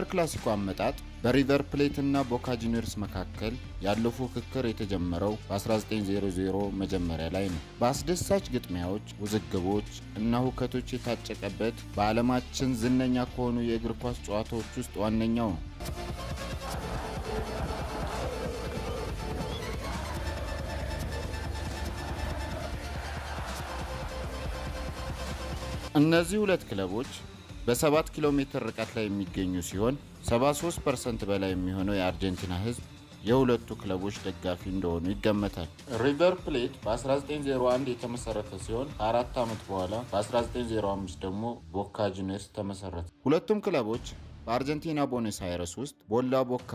ክላሲኮ አመጣጥ በሪቨር ፕሌት እና ቦካ ጁኒየርስ መካከል ያለው ፉክክር የተጀመረው በ1900 መጀመሪያ ላይ ነው። በአስደሳች ግጥሚያዎች፣ ውዝግቦች እና ሁከቶች የታጨቀበት በዓለማችን ዝነኛ ከሆኑ የእግር ኳስ ጨዋታዎች ውስጥ ዋነኛው ነው። እነዚህ ሁለት ክለቦች በ7 ኪሎ ሜትር ርቀት ላይ የሚገኙ ሲሆን 73% በላይ የሚሆነው የአርጀንቲና ሕዝብ የሁለቱ ክለቦች ደጋፊ እንደሆኑ ይገመታል። ሪቨር ፕሌት በ1901 የተመሰረተ ሲሆን ከ4 ዓመት በኋላ በ1905 ደግሞ ቦካ ጁኒየርስ ተመሰረተ። ሁለቱም ክለቦች በአርጀንቲና ቦነስ አይረስ ውስጥ ቦላ ቦካ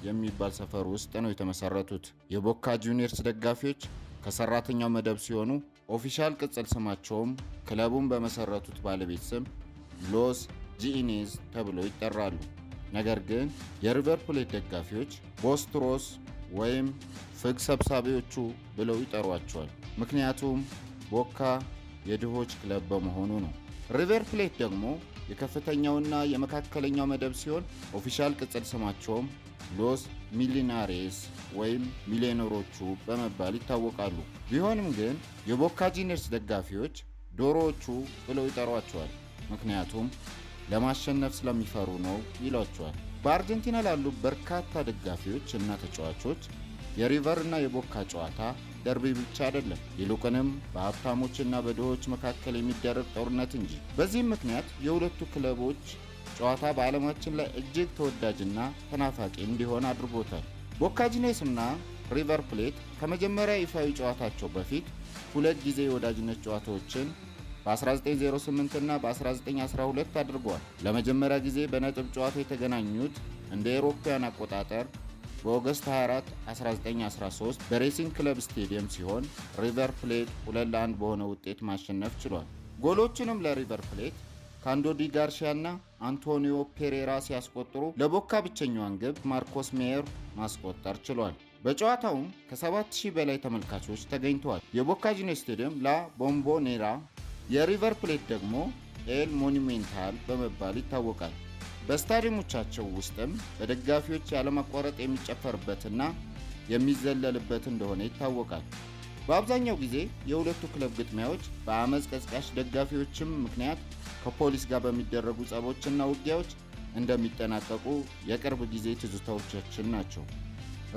የሚባል ሰፈር ውስጥ ነው የተመሰረቱት። የቦካ ጁኒየርስ ደጋፊዎች ከሰራተኛው መደብ ሲሆኑ official ቅጽል ስማቸውም ክለቡን በመሰረቱት ባለቤት ስም ሎስ ጂኢኔዝ ተብሎ ይጠራሉ። ነገር ግን የሪቨር ፕሌት ደጋፊዎች ቦስትሮስ ወይም ፍግ ሰብሳቢዎቹ ብለው ይጠሯቸዋል። ምክንያቱም ቦካ የድሆች ክለብ በመሆኑ ነው። ሪቨር ፕሌት ደግሞ የከፍተኛውና የመካከለኛው መደብ ሲሆን official ቅጽል ስማቸውም ሎስ ሚሊናሬስ ወይም ሚሊዮነሮቹ በመባል ይታወቃሉ። ቢሆንም ግን የቦካ ጁኒየርስ ደጋፊዎች ዶሮዎቹ ብለው ይጠሯቸዋል። ምክንያቱም ለማሸነፍ ስለሚፈሩ ነው ይሏቸዋል። በአርጀንቲና ላሉ በርካታ ደጋፊዎች እና ተጫዋቾች የሪቨር እና የቦካ ጨዋታ ደርቢ ብቻ አይደለም፣ ይልቁንም በሀብታሞችና በድሆች መካከል የሚደረግ ጦርነት እንጂ። በዚህም ምክንያት የሁለቱ ክለቦች ጨዋታ በዓለማችን ላይ እጅግ ተወዳጅና ተናፋቂ እንዲሆን አድርጎታል። ቦካ ጁኒየርስ እና ሪቨር ፕሌት ከመጀመሪያ ይፋዊ ጨዋታቸው በፊት ሁለት ጊዜ የወዳጅነት ጨዋታዎችን በ1908 እና በ1912 አድርገዋል። ለመጀመሪያ ጊዜ በነጥብ ጨዋታ የተገናኙት እንደ አውሮፓውያን አቆጣጠር በ August 24 1913 በሬሲንግ ክለብ ስቴዲየም ሲሆን ሪቨር ፕሌት 2-1 በሆነ ውጤት ማሸነፍ ችሏል። ጎሎቹንም ለሪቨር ፕሌት ካንዲዶ ጋርሺያ እና አንቶኒዮ ፔሬራ ሲያስቆጥሩ ለቦካ ብቸኛዋን ግብ ማርኮስ ሜየር ማስቆጠር ችሏል። በጨዋታውም ከ7000 በላይ ተመልካቾች ተገኝተዋል። የቦካ ጁኒየርስ ስቴዲየም ላ ቦምቦኔራ፣ የሪቨር ፕሌት ደግሞ ኤል ሞኑሜንታል በመባል ይታወቃል። በስታዲየሞቻቸው ውስጥም በደጋፊዎች ያለማቋረጥ የሚጨፈርበትና የሚዘለልበት እንደሆነ ይታወቃል። በአብዛኛው ጊዜ የሁለቱ ክለብ ግጥሚያዎች በአመፅ ቀስቃሽ ደጋፊዎችም ምክንያት ከፖሊስ ጋር በሚደረጉ ጸቦችና ውጊያዎች እንደሚጠናቀቁ የቅርብ ጊዜ ትዝታዎቻችን ናቸው።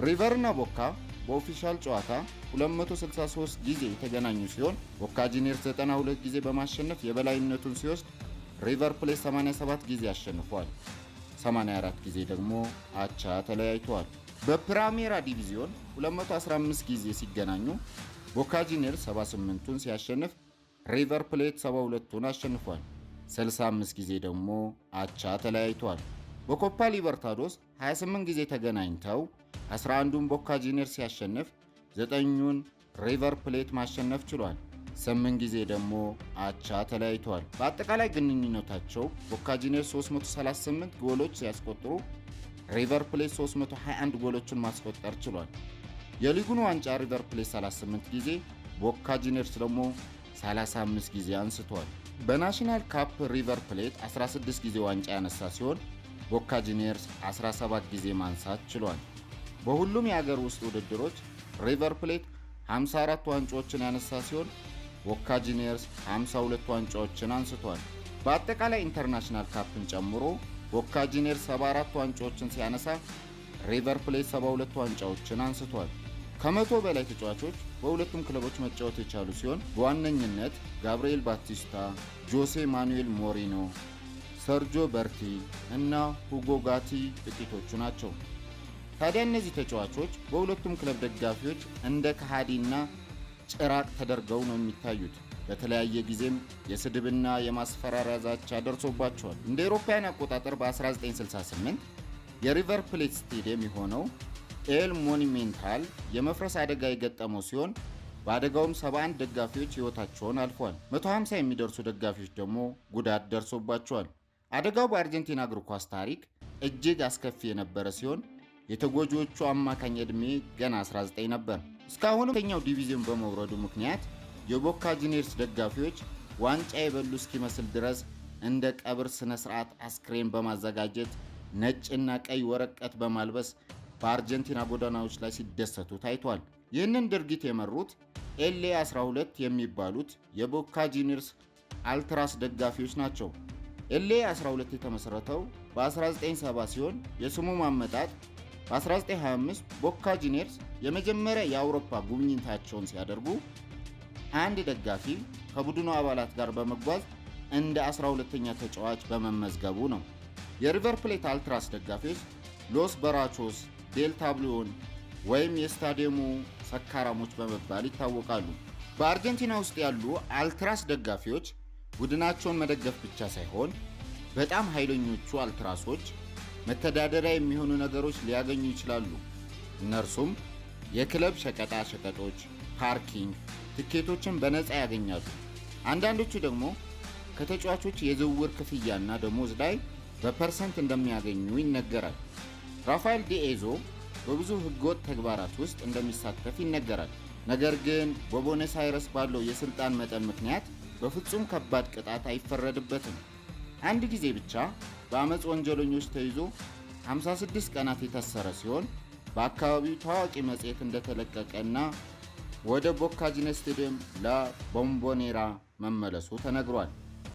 ሪቨርና ቦካ በ official ጨዋታ 263 ጊዜ የተገናኙ ሲሆን ቦካ ጁኒየርስ 92 ጊዜ በማሸነፍ የበላይነቱን ሲወስድ ሪቨር ፕሌት 87 ጊዜ አሸንፏል። 84 ጊዜ ደግሞ አቻ ተለያይተዋል። በፕሪሜራ ዲቪዚዮን 215 ጊዜ ሲገናኙ ቦካ ጁኒየርስ 78ቱን ሲያሸንፍ ሪቨር ፕሌት 72ቱን አሸንፏል። 65 ጊዜ ደግሞ አቻ ተለያይተዋል። በኮፓ ሊበርታዶስ 28 ጊዜ ተገናኝተው 11ዱን ቦካ ጁኒየርስ ሲያሸንፍ 9ኙን ሪቨር ፕሌት ማሸነፍ ችሏል። 8 ጊዜ ደግሞ አቻ ተለያይተዋል። በአጠቃላይ ግንኙነታቸው ቦካ ጁኒየርስ 338 ጎሎች ሲያስቆጥሩ ሪቨር ፕሌት 321 ጎሎችን ማስቆጠር ችሏል። የሊጉን ዋንጫ ሪቨር ፕሌት 38 ጊዜ፣ ቦካ ጁኒየርስ ደግሞ 35 ጊዜ አንስቷል። በናሽናል ካፕ ሪቨር ፕሌት 16 ጊዜ ዋንጫ ያነሳ ሲሆን ቦካ ጁኒየርስ 17 ጊዜ ማንሳት ችሏል። በሁሉም የአገር ውስጥ ውድድሮች ሪቨር ፕሌት 54 ዋንጫዎችን ያነሳ ሲሆን ቦካ ጁኒየርስ 52 ዋንጫዎችን አንስቷል። በአጠቃላይ international cup ን ጨምሮ ቦካ ጁኒየርስ 74 ዋንጫዎችን ሲያነሳ ሪቨር ፕሌት 72 ዋንጫዎችን አንስቷል። ከመቶ በላይ ተጫዋቾች በሁለቱም ክለቦች መጫወት የቻሉ ሲሆን በዋነኝነት ጋብርኤል ባቲስታ፣ ጆሴ ማኑኤል ሞሪኖ፣ ሰርጆ በርቲ እና ሁጎ ጋቲ ጥቂቶቹ ናቸው። ታዲያ እነዚህ ተጫዋቾች በሁለቱም ክለብ ደጋፊዎች እንደ ከሃዲና ጭራቅ ተደርገው ነው የሚታዩት። በተለያየ ጊዜም የስድብና የማስፈራሪያ ዛቻ ደርሶባቸዋል። እንደ አውሮፓውያን አቆጣጠር በ1968 የሪቨር ፕሌት ስቴዲየም የሆነው ኤል ሞኑሜንታል የመፍረስ አደጋ የገጠመው ሲሆን በአደጋውም 71 ደጋፊዎች ሕይወታቸውን አልፏል። 150 የሚደርሱ ደጋፊዎች ደግሞ ጉዳት ደርሶባቸዋል። አደጋው በአርጀንቲና እግር ኳስ ታሪክ እጅግ አስከፊ የነበረ ሲሆን የተጎጂዎቹ አማካኝ ዕድሜ ገና 19 ነበር። እስካሁንም ከፍተኛው ዲቪዚዮን በመውረዱ ምክንያት የቦካ ጁኒየርስ ደጋፊዎች ዋንጫ የበሉ እስኪመስል ድረስ እንደ ቀብር ሥነ ሥርዓት አስክሬን በማዘጋጀት ነጭና ቀይ ወረቀት በማልበስ በአርጀንቲና ጎዳናዎች ላይ ሲደሰቱ ታይቷል። ይህንን ድርጊት የመሩት ኤልኤ 12 የሚባሉት የቦካ ጁኒየርስ አልትራስ ደጋፊዎች ናቸው። ኤልኤ 12 የተመሠረተው በ1970 ሲሆን የስሙ አመጣጥ በ1925 ቦካ ጁኒየርስ የመጀመሪያ የአውሮፓ ጉብኝታቸውን ሲያደርጉ አንድ ደጋፊ ከቡድኑ አባላት ጋር በመጓዝ እንደ 12ኛ ተጫዋች በመመዝገቡ ነው። የሪቨር ፕሌት አልትራስ ደጋፊዎች Los Borrachos del Tablón ወይም የስታዲየሙ ሰካራሞች በመባል ይታወቃሉ። በአርጀንቲና ውስጥ ያሉ አልትራስ ደጋፊዎች ቡድናቸውን መደገፍ ብቻ ሳይሆን በጣም ኃይለኞቹ አልትራሶች መተዳደሪያ የሚሆኑ ነገሮች ሊያገኙ ይችላሉ። እነርሱም የክለብ ሸቀጣ ሸቀጦች፣ parking፣ ትኬቶችን በነፃ ያገኛሉ። አንዳንዶቹ ደግሞ ከተጫዋቾች የዝውውር ክፍያና ደሞዝ ላይ በ percent እንደሚያገኙ ይነገራል። ራፋኤል ዲኤዞ በብዙ ህገወጥ ተግባራት ውስጥ እንደሚሳተፍ ይነገራል። ነገር ግን በቦነስ አይረስ ባለው የስልጣን መጠን ምክንያት በፍጹም ከባድ ቅጣት አይፈረድበትም። አንድ ጊዜ ብቻ በአመፅ ወንጀለኞች ተይዞ 56 ቀናት የታሰረ ሲሆን በአካባቢው ታዋቂ መጽሔት እንደተለቀቀና ወደ ቦካ ጁኒየርስ ስቴዲየም ላ ቦምቦኔራ መመለሱ ተነግሯል።